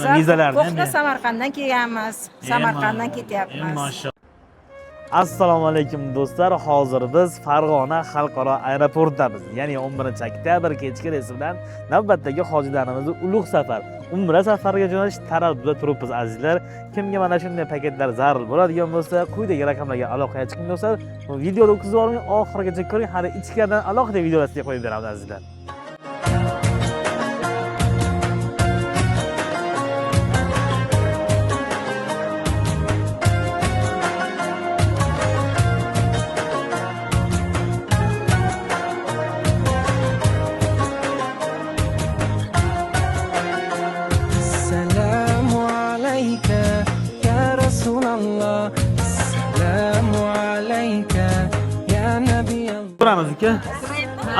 Bizlar Vizalarni ham Qo'qon, Samarqanddan kelganmiz. Samarqanddan ketyapmiz. Mashalloh. Assalomu alaykum do'stlar. Hozir biz Farg'ona xalqaro aeroportidamiz. Ya'ni 11 oktyabr kechki reysi bilan navbatdagi hojilarimizni ulug' safar, umra safariga jo'natish taraddudida turibmiz azizlar. Kimga mana shunday paketlar zarur bo'ladigan bo'lsa, quyidagi raqamlarga aloqaga chiqing do'stlar. Bu videoni o'tkazib yubormang, oxirigacha ko'ring. Hali ichkaridan alohida videolar sizga qo'yib beramiz azizlar. السلام عليك يا رسول الله، السلام عليك يا نبي الله. Ko'ramiz uka.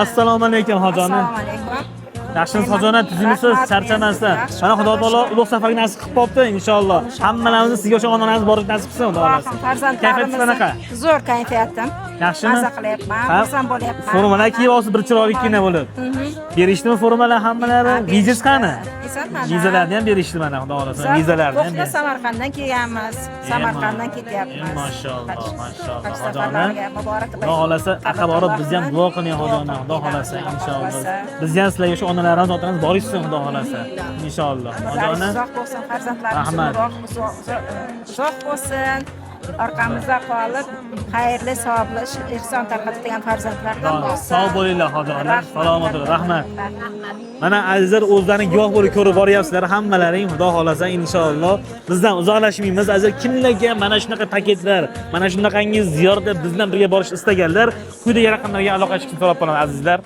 Assalomu alaykum hojona. Assalomu alaykum. Yaxshimisiz hojona, tuzukmisiz, Rahmat, charchamasdan. yaxshi, Mana Xudo Xudoga taolo shukr. ulug' safarga nasib qilib qolibdi inshaalloh. Hammalarimizni sizga o'xshagan onalarimiz borish nasib qilsin, Xudo Allohim xohlasa. Kayfiyatingiz qanaqa? farzandlarimizni zo'r kayfiyatim. Yaxshimi? Maza qilyapman, Ha? xursand bo'lyapman. Formalar kiyib olsiz bir chiroyli kino bo'lib. Berishdimi formalar hammalari? Ha, Vizangiz qani? Esanman. Vizalarni ham berishdi mana, Xudo xohlasa. Vizalarni ham. Qo'qon, Samarqanddan kelganmiz. Samarqanddan ketyapmiz. Mashalloh, mashalloh. Haj Hojona. safarlariga muborak Xudo xohlasa, aqab borib bizni ham duo qiling hojona, Xudo xohlasa inshaalloh. Bizni ham sizlarga shu onalarimiz, otalarimiz borishsin, Xudo xohlasa. Inshaalloh. Umrlaringiz Hojona. uzoq bo'lsin, farzandlarimiz Rahmat. Uzoq bo'lsin. Orqamizda qolib, xayrli, savobli ish, ehson tarqatadigan farzandlardan bo'lsin. Sog' bo'linglar hojona. Rahmat. Salomat bo'ling. Rahmat. Rahmat. Mana azizlar, o'zlaring guvoh bo'lib ko'rib boryapsizlar hammalaring, Xudo xohlasa inshaalloh bizdan uzoqlashmaymiz. Azizlar, kimlarga mana shunaqa paketlar, mana shunaqangi ziyoratlar biz bilan birga borish istaganlar, quyidagi raqamlarga aloqa chiqib so'rab qolamiz azizlar.